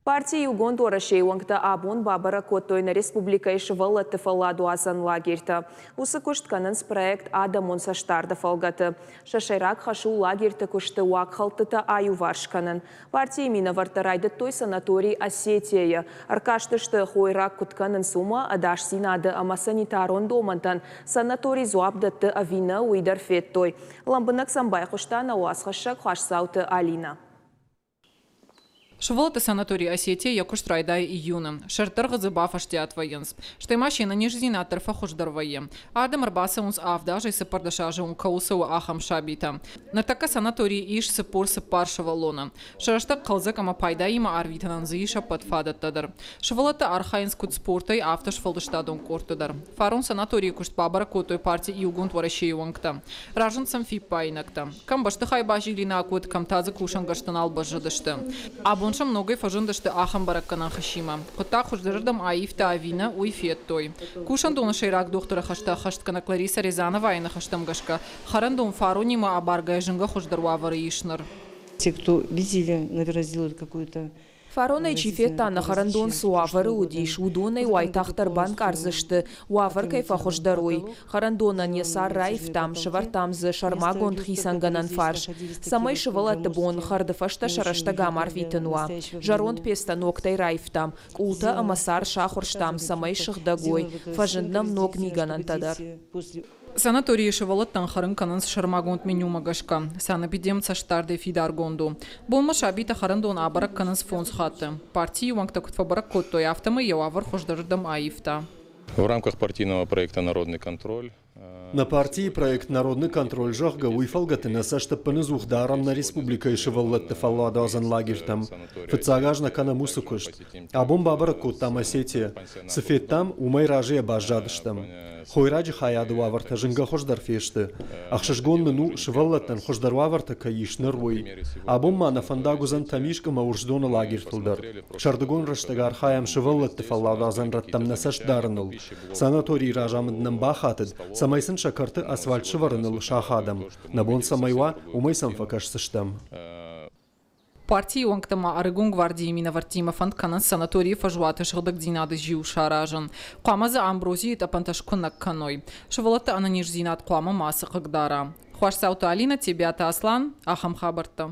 Парти Иугонд Уӕрӕсе-йы уӕнгтӕ абон бабӕрӕг кодтой нӕ республикӕйы сывӕллӕтты фӕлладуадзӕн лагерьтӕ. Уыцы куыст кӕнынц проект Адӕмон цӕстдард-ы фӕлгӕты. Сӕ сӕйраг хӕс у лагерьты куысты уагхӕлдтытӕ аиуварс кӕнын. Партийы минӕвӕрттӕ райдыдтой санаторий Осетия-йы. Ӕркастысты, хойраг куыд кӕнынц, уымӕ, ӕдасдзинады ӕмӕ санитарон домӕнтӕн санаторий дзуапп дӕтты ӕви нӕ, уый дӕр федтой. Лӕмбынӕг сӕм байхъуыста нӕ уацхӕссӕг Хуасдзауты Алинӕ. Сывӕллӕтты санаторий Осетия йӕ куыст райдайы июны. Сӕрддӕргъы дзы бафӕстиат вӕййынц. Стӕй ма се нӕниздзинад дӕр фӕхуыздӕр вӕййы. Ардӕм ӕрбацӕуынц авд азӕй 14 азы онг кӕуыл цӕуы, ахӕм сабитӕ. Ныртӕккӕ санаторийы ис 44 сывӕллоны. Сӕ рӕстӕг хъӕлдзӕг ӕмӕ пайдаимӕ арвитынӕн дзы ис ӕппӕт фадӕттӕ дӕр. Сывӕллӕттӕ архайынц куыд спортӕй, афтӕ сфӕлдыстадон къордты дӕр. Фарон санаторийы куыст бабӕрӕг кодтой парти Иугонд Уӕрӕсейы уӕнгтӕ. Разынд сӕм фиппаинӕгтӕ. Кӕм бӕстыхай базилинаг уыд, кӕм та дзы кусӕнгӕрзтӕ нал бӕззыдысты. Абон сӕм ногӕй фӕзындысты ахӕм бӕрӕггӕнӕн хӕсимӕ. Хъуыддаг хуыздӕрырдӕм аивта ӕви нӕ, уый федтой. Кусӕндоны сӕйраг дохтыры хӕстӕ ӕххӕстгӕнӕг Лариса Рязановайы ныхӕстӕм гӕсгӕ, хӕрӕндон фаронимӕ абаргӕйӕ зынгӕ хуыздӕр уавӕры ис ныр. Те, кто видели, наверное, сделали какую-то Фаронӕй чи федта, нӕ хӕрӕндон цы уавӕры уыдис, уыдонӕй уайтагъддӕр банкъардзысты, уавӕр кӕй фӕхуыздӕр, уый. Хӕрӕндонӕн йӕ цар раивтам, сӕвӕрдтам дзы сӕрмагонд хицӕнгӕнӕн фарс, цӕмӕй сывӕллӕтты бон хӕрды фӕстӕ сӕ рӕстӕг ам арвитын уа. Зӕронд пецтӕ ногтӕй раивтам, къултӕ ӕмӕ цар сахуырстам, цӕмӕй сыгъдӕг уой. Фӕзынд нӕм ног мигӕнӕнтӕ дӕр. Санаторийы сывӕллӕттӕн хӕрын кӕнынц сӕрмагонд менюмӕ гӕсгӕ. Санэпидем цӕстдардӕй фидаргонд у. Бонмӕ сабитӕ хӕрӕндон абӕрӕг кӕнынц фондз хатты. Партийы уӕнгтӕ куыд фӕбӕрӕг кодтой, афтӕмӕй йӕ уавӕр хуыздӕрырдӕм аивта. В рамках партийного проекта «Народный контроль» Нӕ партийы проект «Народный контроль», зӕгъгӕ, уый фӕлгӕты нӕ цӕст ӕппынӕдзух дарӕм нӕ республикӕйы сывӕллӕтты фӕлладуадзӕн лагерьтӕм. Фыццаг аз нӕ кӕнӕм уыцы куыст. Абон бабӕрӕг кодтам Осетия. Цы федтам, уымӕй разыйӕ баззадыстӕм. Хойраджы хайады уавӕртӕ зынгӕ хуыздӕр фесты. Ӕхсызгон нын у, сывӕллӕттӕн хуыздӕр уавӕртӕ кӕй ис ныр, уый. Абон ма нӕ фӕндаг уыдзӕн Тӕмискъ ӕмӕ Урсдоны лагерьтыл дӕр. Сӕрдыгон рӕстӕг архайӕм сывӕллӕтты фӕлладуадзӕн рӕттӕм нӕ цӕст дарыныл. Санаторийы разамынд нӕм бахатыд, цӕмӕй сын сӕ кӕрты асфальт сӕвӕрыныл сахадӕм. Нӕ бон цӕмӕй уа, уымӕй сӕм фӕкӕсдзыстӕм. Партийы уӕнгтӕ ма ӕрыгон гвардийы минӕвӕрттимӕ фӕнд кӕнынц санаторийы фӕзуаты сыгъдӕгдзинады зиу саразын. Хъуамӕ дзы амброзийы тъӕпӕнтӕ скуынӕг кӕной. Сывӕллӕтты ӕнӕниздзинад хъуамӕ мацы хъыгдара. Хуасдзауты Алинӕ, Тебиаты Аслан, ахӕм хабӕрттӕ.